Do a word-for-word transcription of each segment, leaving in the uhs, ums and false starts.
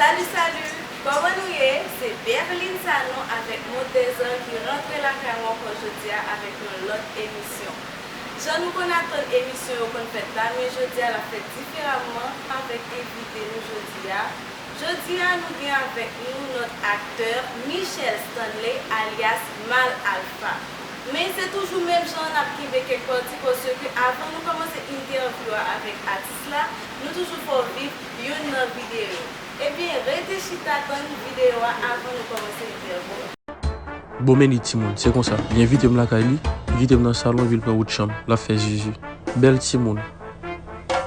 Salut, salut! Kòman nou ye? Se Berline Sanon avèk Mot Dèzò ki rantre lakay mwen ankò jodi a avèk yon lòt emisyon. Jan nou konn ap tann emisyon yo konn fèt la, men jodi a l ap fèt diferaman avèk envite nou jodi a. Jodi a, nou gen avèk nou nòt aktè Michel Stanley, alyas Mal Alfa. Men se toujou menm jan an n ap kenbe kèk pati, paske avan nou kòmanse entèvyou a avèk atis la, nou toujou fè w viv youn nan videyo. Ebyen, rete chita tann videyo a avan nou kòmanse entèvyou a. Bon, men li timoun, se konsa. Li envite m lakay li, li kite m nan salon, epi l pran wout chanm. L ap fè zuzu. Bèl timoun.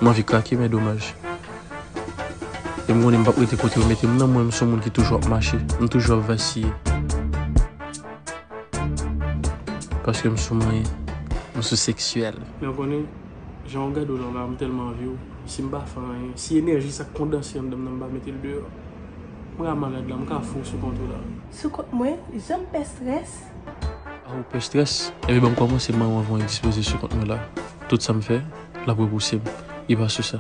M anvi krake, men domaj. E m konnen m p ap rete kote yo mete m nan, mwen, m se yon moun ki toujou ap mache, m toujou ap vasiye. Paske m sou manyen, m sou seksyèl. Men w konnen, jan w gade w la, m tèlman anvi w. Si m pa fè anyen, si enèji sa k kondanse anndan m nan m pa mete l deyò, m ka malad la, m ka fou sou kont ou la. Sou kont mwen, jan m pè strès. A, ou pè strès? Ebyen, ban m kòmanse manyen w anvan w endispoze sou kont mwen la. Tout sa m fè, l ap repouse m. Li pa sou sa.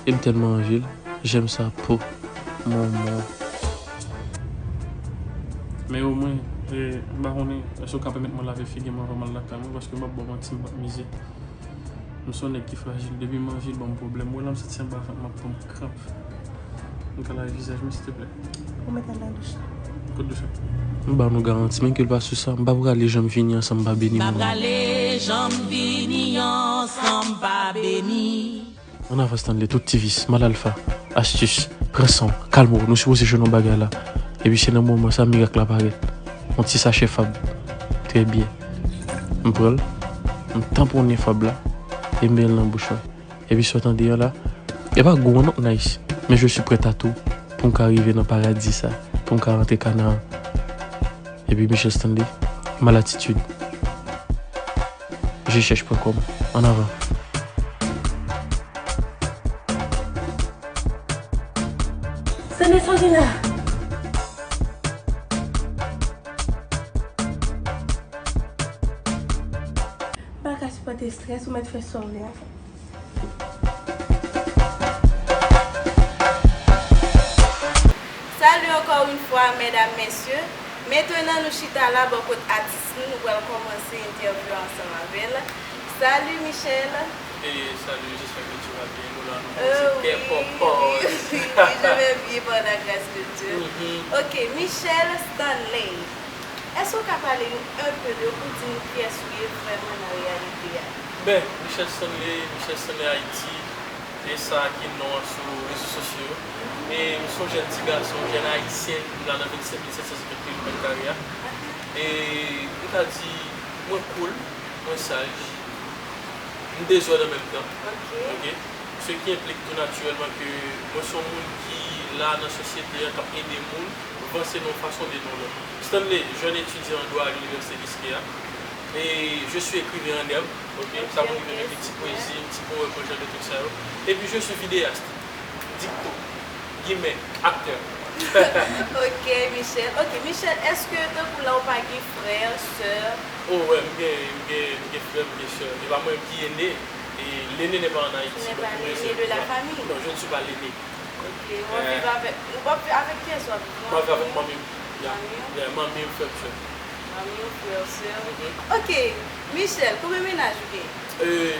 E m tèlman anvi l, j'aime sa peau, mon, mon. Men omwen, e, m pa konnen, èske w ka pèmèt mwen lave figi m anvan m al lakay mwen, paske m p ap ba w manti, m p ap mize. M se yon nèg ki frajil. Depi m anvi l ban m pwoblèm. Ou wè la m santi anba vant m ap pran kranp. M ka lave vizaj mwen, silteplè? Ou mèt al nan douch la. Kot douch la? M ba nou garanti, menm ke l pa sou sa, m pa prale janm vini an san m pa beni moun. M pa prale janm vini an san m pa beni. An avan Stanley, tout ti vis, Mal Alfa, astis, pran san w, kalme w, nou sipoze jwenn yon bagay la. Epi se nan moman sa mirak la parèt. Yon ti sachè fab. Trè byen. M pran l, m tanponnen fab la, e m benyen l nan bouch mwen. Epi sa w tande an la, e pa gou an non, nice. Men je suis prêt à tout pou m ka rive nan paradi sa, pou m ka rantre Kanaan. Epi Michel Stanley, Malatitid. Je cherche point com. An avan. Stanley, sa w gen la? M pa ka sipòte estrès, ou mèt fè sa w vle a. Salut encore une fois, mesdames, messieurs. Mentenan, nou chita la bò kot atis nou, nou pral kòmanse entèvyou ansanm avè l. Salut, Michel. Et salut, j'espère que tu vas bien. Nous là, nous Euh, posons oui, kè pòpòz. Oui, oui, je vais bien par la grâce de Dieu. Mhm. Ok, Michel Stanley. Èske w ka pale nou un peu de ou pou di nou kiyès ou ye vrèman nan reyalite a? Ben, Michel Stanley, Michel Stanley Haïti, e sa ki non an sou rezo sosyo yo. E m se yon jèn ti gason, jèn ayisyen, m la nan vennsenk mil sèt san senkant mèt kare a. E m ka di, mwen cool, mwen saj, m dezòd an menm tan. Ok. Ok? Ce qui implique tout naturellement que mwen se yon moun ki la nan sosyete a, k ap ede moun vanse nan yon fason oubyen nan yon lòt. Stanley, jeune étudiant en droit à l'université Quisqueya. Et je suis écrivain en herbe, ok? Ok, sa vle di m ekri ti pwezi, ti powèm, jan de tout sa yo. Et puis je suis vidéaste, dikto, gimè, aktè. Ok, Michel. Ok, Michel, èske tankou la ou pa gen frè, sè? Oh, wè, m gen, m gen, m gen frè, m gen sè. E pa mwen menm ki ene, et l'aîné n'est pas en Haïti, donc pour eux, c'est... Tu n'es pas l'aîné de la famille. Non, je ne suis pas l'aîné. Ok, w ap viv avèk, ou p ap viv avèk kiyès w ap viv? M ap viv avèk manmi m. Ya. Manmi w? Ya, manmi m, frè m, sè m. Manmi w, frè w, sè w. Mhm. Ok, Michel, konbyen mennaj ou gen? Euh,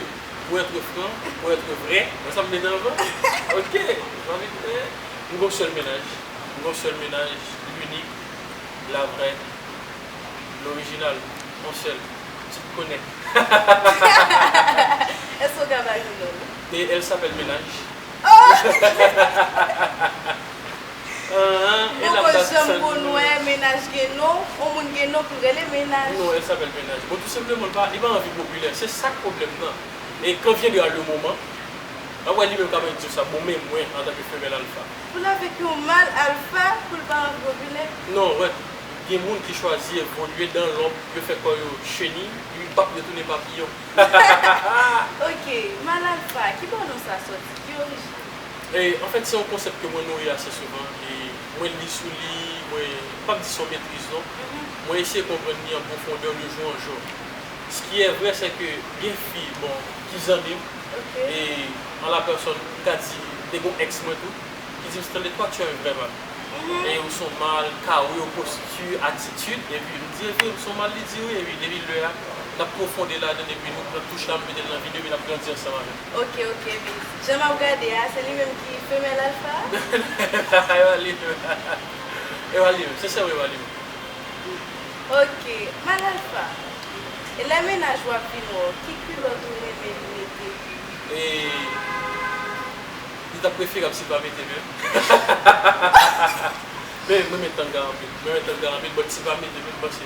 pour être franc, pour être vrai, mwen sa m te di anvan. Ok, m anvi, eh, m gen yon sèl mennaj. M gen yon sèl mennaj, l'unique, la vraie, l'original, yon sèl, ti konnen. Èske w ka ba nou non l? Et elle s'appelle Ménage. Oh! Ah, ah, e n ap poko janm konn wè mennaj gen non, yon moun gen non pou l rele mennaj. Non, elle s'appelle Ménage. Bon, tout simplement, li pa, li pa anvi popilè. Se sa k pwoblèm nan. Et quand viendra le moment, w ap wè li menm k ap di w sa, bon, men mwen, antanke femèl alfa. Pou l avèk yon mal alfa, pou l pa anvi popilè? Non, wè, gen moun ki chwazi evolye dans l'ombre, yo fè kò yo cheni, li p ap retounen papiyon. Ok, mal alfa, ki bò non sa sòti? Ki orijin? E, anfèt, se yon konsèp ke mwen nouri ase souvan, e mwen li sou li, mwen, m p ap di se yon metriz non. Mhm. Mwen eseye konprann li an pwofondè de jou an jou. Ce qui est vrai, c'est que gen fi, bon, ki zanmi m, ok, e an la pèsòn, m ka di, m te gon èks mwen tou. Li di m, "Stanley, toi, tu es un vrai mâle. E ou se yon mal, carrure, posture, attitude." Epi m di, "E vre, m se yon mal," li di, "Wi." Epi depi lè a, n ap pwofonde ladann, epi nou pran touch la, m mete l nan videyo, epi n ap grandi ansanm avè l. Ok, ok, Miss. Jan m ap gade a, se li menm ki femèl alfa? E pa li menm. E pa li menm. Sensèman, e pa li menm. Ok, mal alfa. E lè mennaj ou ap vin wè w, ki kilòt ou renmen li mete? E li t ap preferab si l pa mete menm. Men, mwen renmen tanga anpil. Mwen renmen tanga anpil, but si l pa mete menm, m panse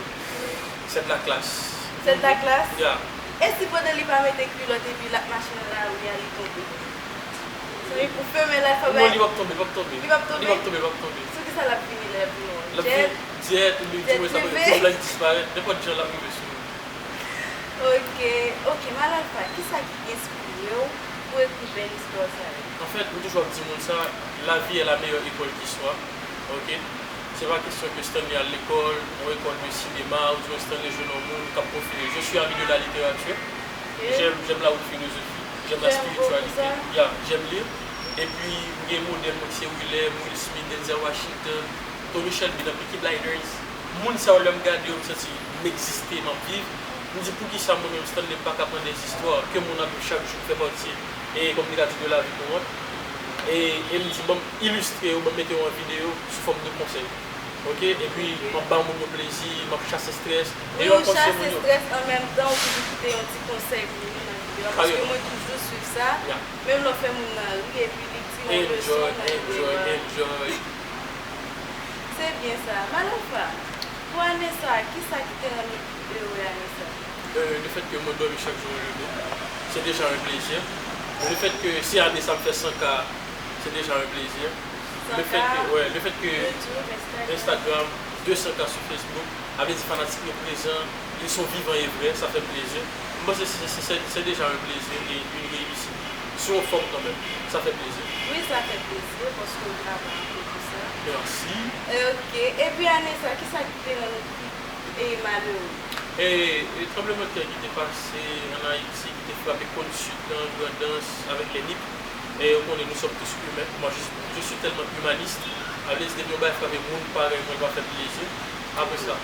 se de la classe. Se de la classe? Ya. E si pandan li pa mete kilòt epi l ap mache nan lari a, li tonbe? Sanmi, pou femèl la, fò... Non, bay li p ap tonbe, li p ap tonbe. Li p ap tonbe? Li p ap tonbe, li p ap tonbe. Sou ki sa l ap vini lè l ap vini wè w? L ap vini jet, oubyen di mwen sa, prive, di blan disparèt, nenpòt jan l ap rive sou nou. Ok, ok, mal alfa, ki sa ki enspire w pou ekri bèl istwa sa yo? Anfèt, m toujou ap di moun sa, la vie est la meilleure école qui soit. Ok? Se pa kesyon ke Stanley al lekòl, yon ekòl de sinema, ou di Stanley jwenn yon moun k ap pwofile. Je suis ami de la littérature. J'aime, j'aime la haute philosophie. J'aime la spiritualité. Yeah, j'aime lire. Epi, m gen modèl mwen ki se Willem, Will Smith, Denzel Washington, Tommy Shelby nan Peaky Blinders. Moun sa yo, lè m gade yo, m santi m egziste, m ap viv. M di, poukisa mwen menm, Stanley, m pa ka pran de zistwa ke moun ap viv chak jou ki fè pati, e kòm li ka di, de la vie courante. E, e m di, ban m ilistre yo, ban m mete yo an videyo sou fòm de konsèy. Ok? Epi, m ap ba moun yo plezi, m ap chase estrès. E yo ap konseye moun yo. Ou chase estrès an menm tan, ou toujou kite yon ti konsèy pou nou nan videyo a, paske mwen toujou swiv sa. Menm lè w fè moun nan ri, epi li tire yon leson nan videyo a. Enjoy, enjoy, enjoy. Se byen sa. Mal alfa, pou ane sa a, ki sa ki te rann ou pi ere ane sa a? Euh, le fait que mwen dòmi chak jou mwen leve, c'est déjà un plaisir. Le fait que si ane sa m fè san K, c'est déjà un plaisir. Le fait que, ouais, le fait que Instagram, deux cents K sur Facebook, sa vle di fanatik yo prezan, ils sont vivants et vrais, ça fait plaisir. M panse se, se, se, se deja un plaisir et une réussite. Sou yon fòm kanmenm, sa fè plezi. Wi, sa fè plezi, paske w travay anpil pou sa. Mèsi. E, ok. Epi ane sa, ki sa ki te rann ou pi, e, malere? E, e tranblemanntè ki te pase ann Ayiti, ki te frape Kòn Sid lan, Grandans, avèk lè Nip. E, ou konnen, nous sommes tous humains. Moi, je, je suis tellement humaniste. Sa vle di, depi yon bagay frape moun parèy mwen, l pa fè m plezi. Apre sa,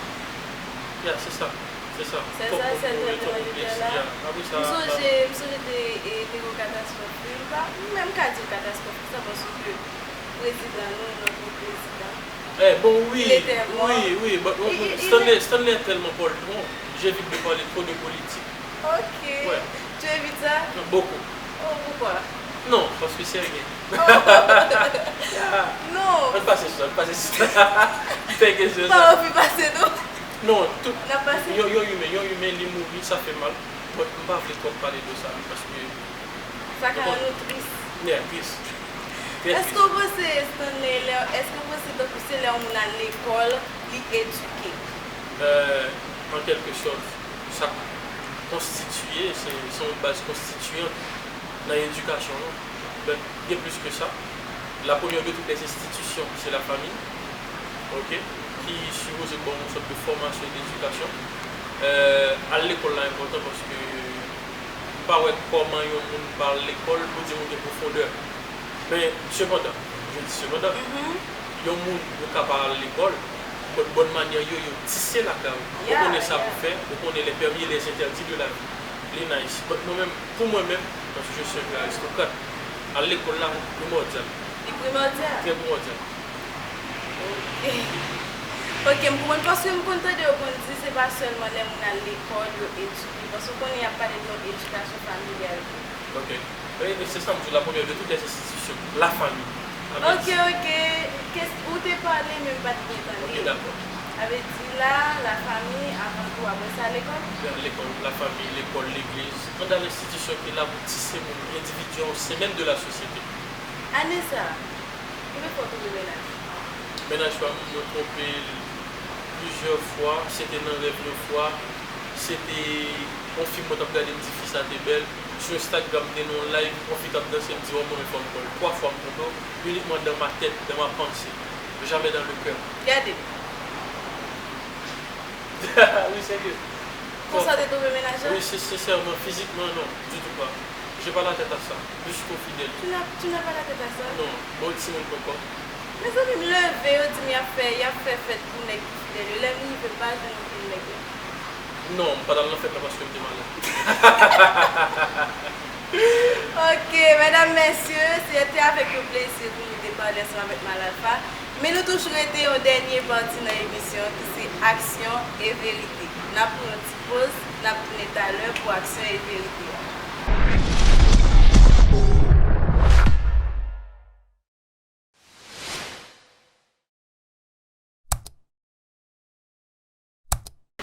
ya, se sa. Se sa. Fòk moun mouri, fòk moun blese. Ya, apre sa, m sonje, m sonje te, e, te gen yon katastwòf. M pa, m menm ka di l katastwòf konsa, paske prezidan nou, notre prezidan, eh, bon, wi, wi, wi, but, Stanley, Stanley est tellement poltron, j'évite de parler trop de politique. Ok. Ouais. Tu évites ça? Non, beaucoup. Oh, pourquoi? Non, paske se anyen. Oh. Ya. Non. Ann pase sou sa, ann pase sou sa. M pè kesyon sa. Pa anvi pase, non. Non, tout, yon, yon imen, yon imen, li mouri, sa fè mal. But m pa vle twòp pale de sa, paske sa ka rann nou tris. Yeah, tris. Trè tris. Èske w panse, Stanley, lè, èske w panse tankou se lè yon moun al lekòl, li edike? Euh, en quelque sorte, sa konstitiye, se, se yon baz konstitiyan nan edikasyon an. But, gen plis ke sa. La première de toutes les institutions, c'est la famille, ok, ki sipoze ba w yon sòt de fòmasyon e dedikasyon. Euh, al lekòl la enpòtan paske m pa wè kòman yon moun pa al lekòl pou di moun gen pwofondè. Men, sepandan, je dis sepandan, yon moun ou ka pa al lekòl, but bòn manyè yo, yo tise lakay ou. Ou konnen sa pou fè, ou konnen les permis et les interdits de la vie. Li nice. But mwen menm, pou mwen menm, paske je suis un aristocrate, al lekòl la primòdyal. Li primòdyal? Trè primòdyal. Ok. Ok, m konprann paske m konn tande yo konn di se pa sèlman lè moun al lekòl yo edike, paske w konnen y ap pale de yon edikasyon familyal tou. Ok. E, e se sa m di w, la première de toutes les institutions, la famille. Ok, ok. Ou te pale, men m pa t byen tande. Ok, dakò. Sa vle di la, la famille, avan tou, apre sa, lekòl? Lekòl, la famille, l'école, l'église. Anndan enstitisyon ki la pou tise moun, endividi an, se menm de la société. Ane sa, konbyen fwa w twonpe mennaj? Mennaj pa m, mwen twonpe l plizyè fwa. Se te nan rèv yon fwa. Se te yon fi mwen t ap gade, m di fi sa te bèl. Sou Instagram, m te nan yon live, yon fi t ap danse, m di, "Ò, mwen, fò m pran l." Twa fwa m twonpe w, uniquement dans ma tête, dans ma pensée. Jamais dans le cœur. Gade. Wi, serye. Konsa w te twonpe mennaj la? Wi, se, sensèman, fizikman, non, ditou pa. J'ai pas la tête à ça. Je suis trop fidèle. Tu n'as, tu n'as pas la tête à ça? Non, bon, si on peut pas. Mezanmi, m leve, yo di m y ap fè, y ap fè fèt pou nèg ki fidèl yo. Lè m rive, m pa jwenn okenn nèg, non. Non, m pa t al nan fèt la paske m te malad. Ok, medam, mesye, se te avèk yon plezi pou nou te pale ansanm avèk Mal Alfa. Men nou toujou rete yon dènye pati nan emisyon ki se aksyon e verite. N ap pran yon ti poz, n ap tounen talè pou aksyon e verite a.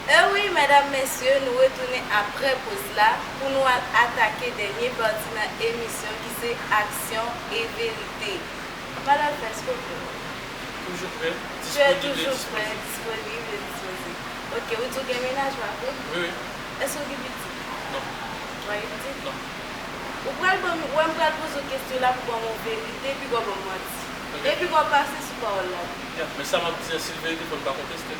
E wi, medam, mesye, nou retounen apre poz la pou nou al atake dènye pati nan emisyon ki se aksyon e verite. Mal Alfa, èske w prè? Toujours prêt, disponible et disposé. Tu es toujours prêt, disponible et disposé. Ok, ou di w gen mennaj, pa vre? Wi, wi. Èske w gen pitit? Non. Ou pa gen pitit? Non. Ou pral ban m, wè m pral poze w kesyon la pou ban m yon verite, epi w ban m manti. Ok. Epi w pase sou pawòl la. Ya, men sa m ap di an, si l verite, fò n pa konteste.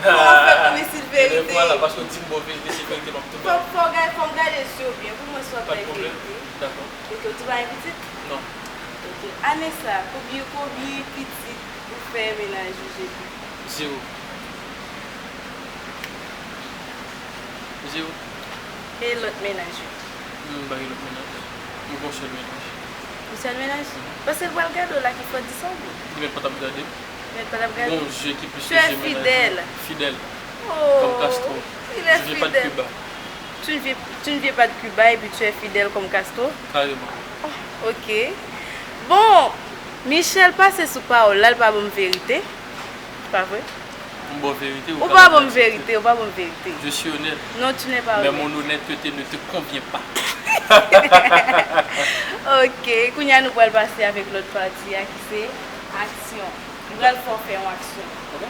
Kòman w fè konnen si l verite? Ebyen, vwala, paske w di m bon verite, se verite m ap tounen. Fò, fò w gade, fò m gade je w byen, pou mwen si w ap bay verite. Pa de pwoblèm. Dakò. Ok, ou di w pa gen pitit? Non. Ok. Ane sa, konbyen, konbyen pitit ou fè mennaj ou, Jepi? Zewo. Zewo. E lòt mennaj ou? Non, m pa gen lòt mennaj. M gen yon sèl mennaj. Yon sèl mennaj? Paske l pral gade w la ki fè w di sa, oubyen? Li menm pa t ap gade m. Li menm pa t ap gade w? Bon, je ki plis ke je mennaj mwen. Tu es fidèle. Fidèl. Oh, comme Castro. Il est fidèle. Je viens pas de Cuba. Tu ne viens, tu ne viens pas de Cuba et puis tu es fidèle comme Castro? Carrément. Oh, ok. Bon, Michel pase sou pawòl la, l pa ban m verite. Pa vre? M ba w verite, ou pa ban m verite, ou pa ban m verite. Je suis honnête. Non, tu n'es pas honnête. Mais mon honnêteté ne te convient pas. Ok, kounye a nou pral pase avèk lòt pati a ki se aksyon. M pral fè w fè yon aksyon. Ok.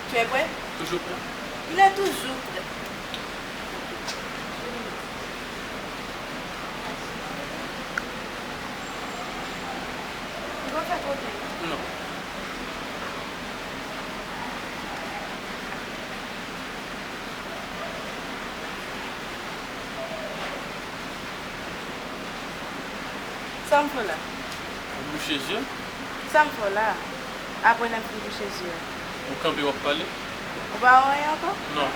Tu es prêt? Toujours prêt. Il est toujours prêt. Ou pa fè kote? Non. Sa m fè w la? Ou bouche zye? Sa m fè w la? Apre lè m fin bouche zye a. Ou kanpe, w ap pale? Ou pa wè anyen ankò? Non.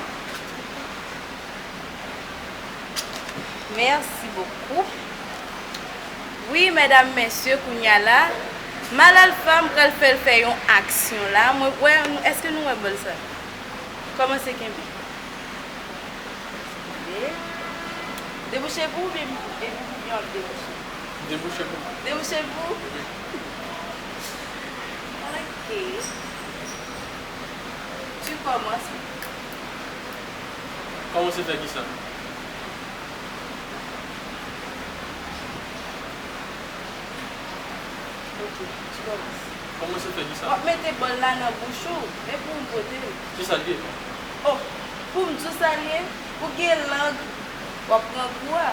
Merci beaucoup. Wi, medam, mesye, kounye a la, Mal Alfa, m pral fè l fè yon aksyon la. Mwen, wè, èske nou wè bòl sa? Kòmanse kenbe. Kenbe. Debouche pou ou, oubyen, oubyen w ap debouche? Debouche pou mwen. Debouche pou ou? Ok. Tu commences. Kòmanse fè kisa? Ok, tu commences. Kòmanse fè kisa? W ap mete bòl la nan bouch ou, e pou m pote l. Kisa l ye? Oh, pou m di w sa l ye, ou gen lang, w ap pran gou a.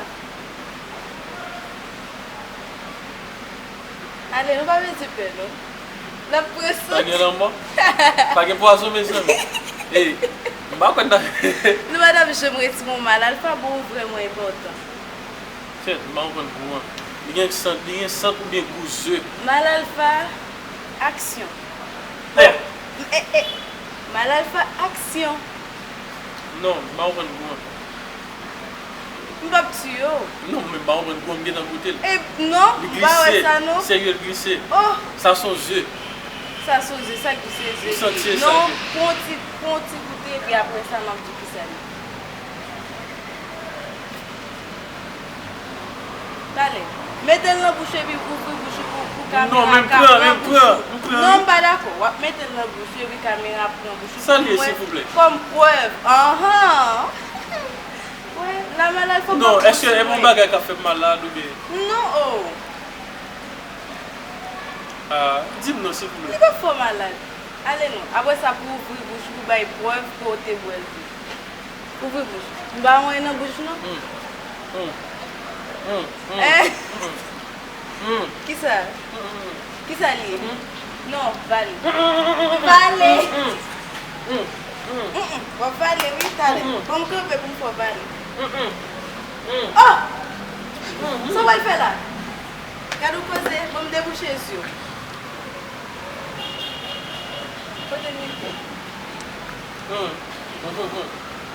Ale, nou pa bezwen pè, non. N ap pran sot. Pa gen lanmò? Pa gen pwazon, mezanmi. Ey, m pa kwè n ta... Nou pa t ap janm retire yon Mal Alfa, bon, ou vrèman enpòtan. Kèt, m pa konprann gou an. Li gen sant, li gen sant oubyen gou ze? Mal Alfa, aksyon. Oh! Eh, eh, Mal Alfa, aksyon. Non, m pa konprann gou an. M p ap tiye w. Non, men m pa konprann gou an, m gentan goute l. E, non, m pa wè sa, non. Li glise, serye, l glise. Oh! Sa se yon ze. Sa se yon ze, sa glise ze. M santi se sa. Non, pran yon ti, pran yon ti goute, epi apre sa, m ap di w kisa l ye. Talè. Mete l nan bouch epi ouvri bouch ou pou, pou kamera ka pran bouch ou. Non, men m pran, men m pran, m pran. Non, m pa dakò. W ap mete l nan bouch ou epi kamera ap pran bouch ou pou mwen kòm prèv. Sa l ye, silvouplè? Anhan. Wè, la malad fò m ap kontinye. Non, èske e yon bagay k ap fè m malad oubyen? Non, oh. Ah, di m non, silvouplè. Li p ap fè w malad. Ale non. Apre sa, pou ouvri bouch ou, pou bay prèv ke w te bwè l tou. Ouvri bouch. M pa wè nan bouch, non. Hmm. Hmm. Hmm. Hmm. Eh. Hmm. Hmm. Kisa? Hmm. Kisa li ye? Hmm. Non, vale. Hmm. Vale. Hmm. Hmm. Hmm. W ap vale, wi, talè. Hmm. Ban m kanpe pou m fè w vale. Hmm. Hmm. Oh! Sa w pral fè la? Gad yon koze, ban m debouche zye w. Kote m ye? Hmm. W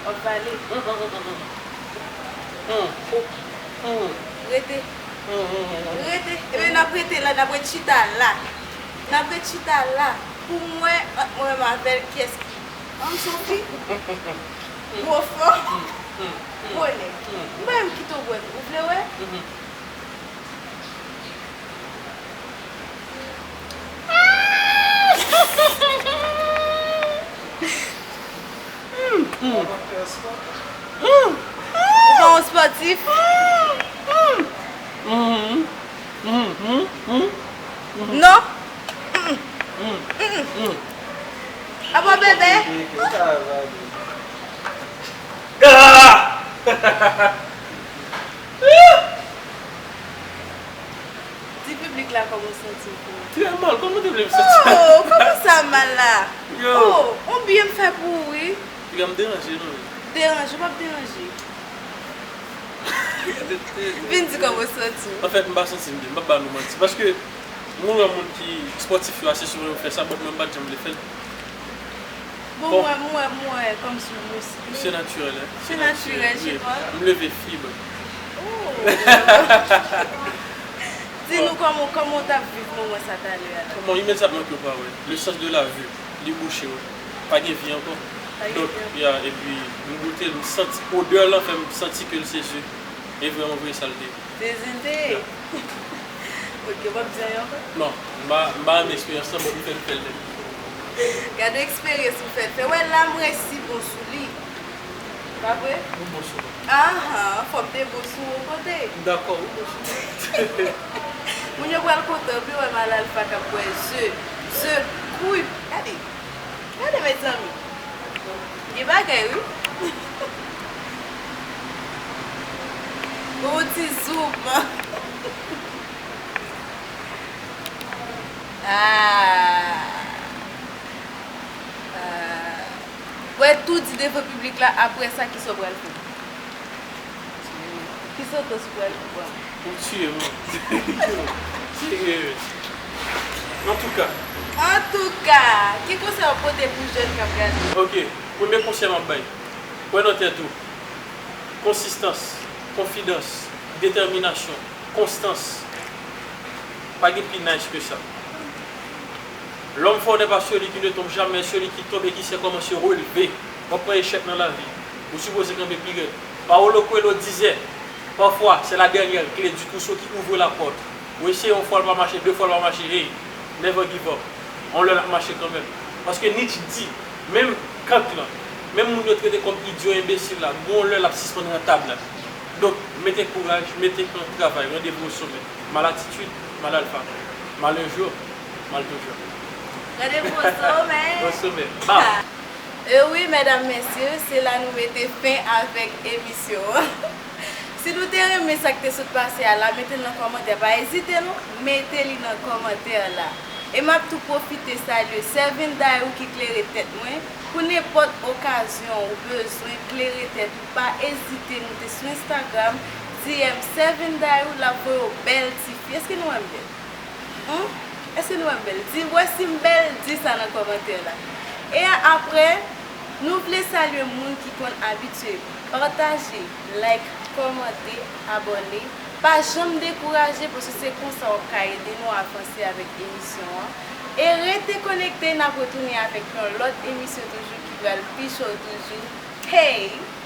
ap vale. Hmm. Rete. Rete. Ebyen, n ap rete la, n ap ret chita la. N ap ret chita la pou m wè ant mwen menm avè l kiyès ki. An m sou fi. Gwo fò. Gwo nèg. M pa menm kite w wè m. Ou vle wè? Ou pa yon spòtif? Non. Apa bebe? Di piblik la kòman w santi w pou. Trè mal, kòman w te vle m santi? Oh, kòman sa mal la? Yo. Oh, on byen m fè pou ou, wi. Piga m deranje, non. Deranje, w p ap deranje. Vin di kòman w santi w. Anfèt, m pa santi m byen, m p ap ba nou manti. Paske, mwen wè moun ki spòtif yo, ase souvan yo fè sa, but mwen m pa t janm vle fè l. Bon, mwen, mwen, mwen, kòmsi w miske. Se natirèl, hein? Se natirèl, je crois. M leve fib. Oh. Di nou kòman, kòman w t ap viv moman sa talè a la? Kòman, imedyatman ke w pa wè, le sens de la vue, li bouche, wi. Pa gen vi ankò. Pa gen vi ankò. Donk, ya, epi, m goute l, m santi, odè l lan fè m santi ke l se ze. E vrèman vre sa l te ye. Te zinte. Ok, w ap di anyen ankò? Non, m pa, m pa renmen eksperyans lan, but m fè l fè l menm. Gade eksperyans ou fè l fè. Wè la, m resi bon sou li. Pa vre? Ou bon sou mwen. Ahan, fò m te bon sou ou kote. M dakò, ou bon sou mwen. Moun yo pral kontan, wi, wè Mal Alfa k ap bwè ze. Ze kwi. Gade. Gade, mezanmi. Gen bagay, wi. Gon ti zoom. Ah. Ah. Wè, tou di devan piblik la, apre sa, kisa w pral fè? Ki santans ou pral pran? Ou tiye m. Serye, wi. Antouka. Antouka, ki konsèy w ap pote pou jèn k ap gade? Ok, premye konsèy m ap bay. Kwè nan tèt ou. Konsistans, konfidans, detèminasyon, konstans. Pa gen pi nice ke sa. L'homme fort n'est pas celui qui ne tombe jamais, celui qui tombe et qui sait comment se relever. W ap pran echèk nan lavi. Ou sipoze kanpe pi rèd. Paolo Coelho disait, parfois, c'est la dernière clé du trousseau qui ouvre la porte. Ou eseye yon fwa, l pa mache, de fwa, l pa mache, hey, never give up. Yon lè l ap mache kanmenm. Paske Nietzsche di, menm Kant lan, menm moun yo trete kòm idyo, enbesil la, gon lè l ap sispann rantab la. Donk, mete kouraj, mete an travay, randevou o somè. Mal atitid, mal alfa. Mal un jour, mal toujours. Randevou o somè. O somè. Bam! E wi, medam, mesye, se la nou mete fen avèk emisyon an. Si nou te renmen sa k te sot pase a la, mete l nan kòmantè. Pa ezite non, mete li nan kòmantè la. E m ap tou pwofite salye Seven Dairou ki klere tèt mwen. Pou nenpòt okazyon ou bezwen klere tèt ou, pa ezite moute sou Instagram, D M Seven Dairou, l ap voye w bèl ti fi. Èske nou wè m bèl? Hum? Èske nou wè m bèl? Di m wè si m bèl, di sa nan kòmantè la. E apre, nou vle salye moun ki konn abitye pataje, like, kòmante, abòne. Pa janm dekouraje, paske se konsa w ap ka ede nou avanse avèk emisyon an. E rete konekte, n ap retounen avèk yon lòt emisyon toujou ki pral pi cho toujou. Hey!